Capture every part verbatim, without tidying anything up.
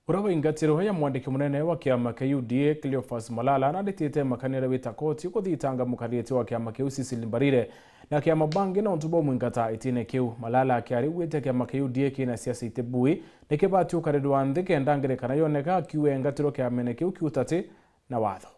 Uria waingatirwe ya mwandiki munene wa kiama kia U D A, Cleophas Malala, naritite makania aria wita koti kuthitanga mukariritie wa kiama kiu, Cecily Mbarire, na kiama bangi na untu bwa mwingata itine kiu. Malala akiarigwite kiama kia U D A kina siasa itibui, nikibati ukarirwa nthi kenda ngerekano yoneka, akiuga engatirwe kiamene kiu kiutati na watho.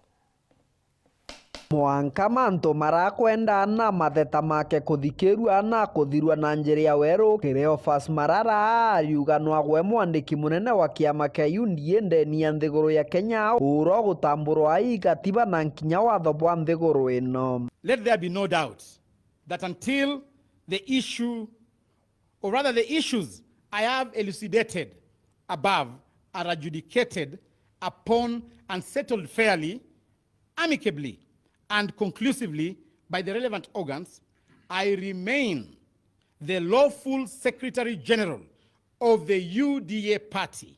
Mwanka mantu marakwenda na matheta make kuthikirua na kuthirua na njira ya weru, Cleophas Malala ariuga nwagwe mwandiki munene wa kiama kia U D A ndeni ya nthiguru ya Kenya, uro gutamburwa i gatiba na nkinya watho bwa nthiguru ino. Let there be no doubt that until the issue, or rather the issues I have elucidated above, are adjudicated upon and settled fairly, amicably, and conclusively by the relevant organs, I remain the lawful Secretary General of the U D A party.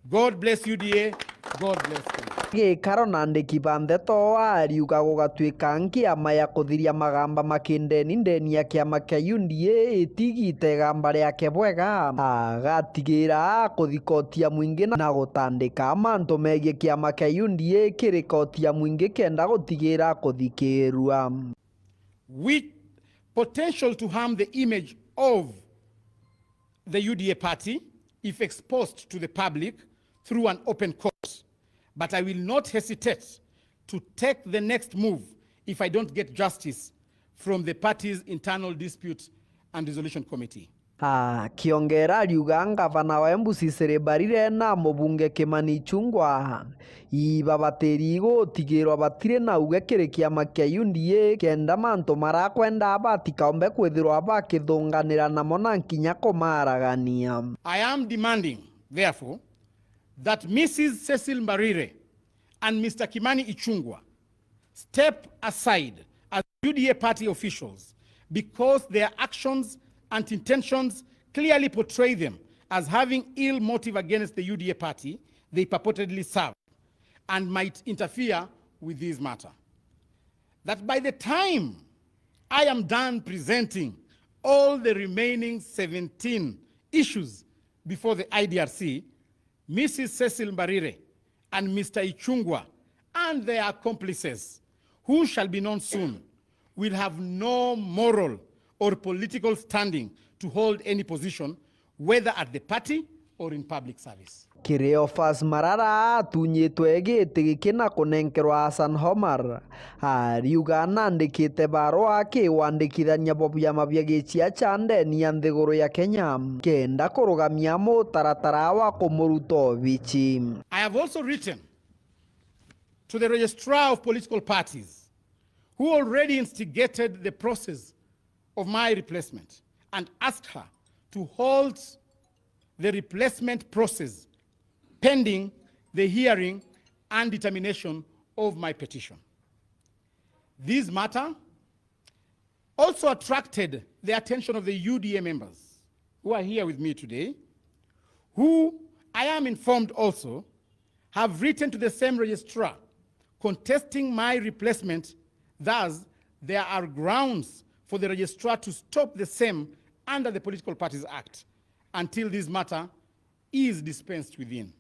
God bless U D A. God bless Kenya. Gikaro na andiki ba ndeto ariuga gugatwika nkiama ya kuthiria magamba ma kindeni ndeni ya kiama kia U D A itigite igamba riake bwega, agatigira kuthi koti ya mwingi na, na gutandika mantu megie kiama kia U D A kiri koti ya mwingi kenda gutigira kuthikirua. With potential to harm the image of the U D A party if exposed to the public through an open court, but I will not hesitate to take the next move if I don't get justice from the party's internal dispute and resolution committee. Akiongera ariuga ngavana wa Embu Cecily Mbarire na mubunge Kimani Ichung'wah ibabatiri gutigirwa batiri na uge kiri kiama kia U D A kenda mantu marakwenda batikaumbe kwithirwa bakithunganira namo na nkinya kumaragania. I am demanding, therefore, that Missus Cecily Mbarire and Mister Kimani Ichung'wah step aside as U D A party officials because their actions and intentions clearly portray them as having ill motive against the U D A party they purportedly serve and might interfere with this matter. That by the time I am done presenting all the remaining seventeen issues before the I D R C, Missus Cecily Mbarire and Mister Ichung'wah and their accomplices, who shall be known soon, will have no moral or political standing to hold any position, whether at the party or in public service. Cleophas Malala atunyitwe giti giki na kunenkerwa Hassan Omar, ariuga nandikite barua ki wandikithania bwa biama bia giciaca ndeni ya nthiguru ya Kenya kenda kurugamia mutaratara wa kumuruta obici. I have also written to the Registrar of Political Parties, who already instigated the process of my replacement, and asked her to halt the replacement process pending the hearing and determination of my petition. This matter also attracted the attention of the U D A members who are here with me today, who, I am informed also, have written to the same registrar contesting my replacement. Thus, there are grounds for the registrar to stop the same under the Political Parties Act until this matter is dispensed within.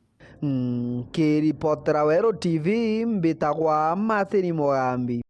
Nkiripotera Weru T V, mbitagwa Martin Mugambi.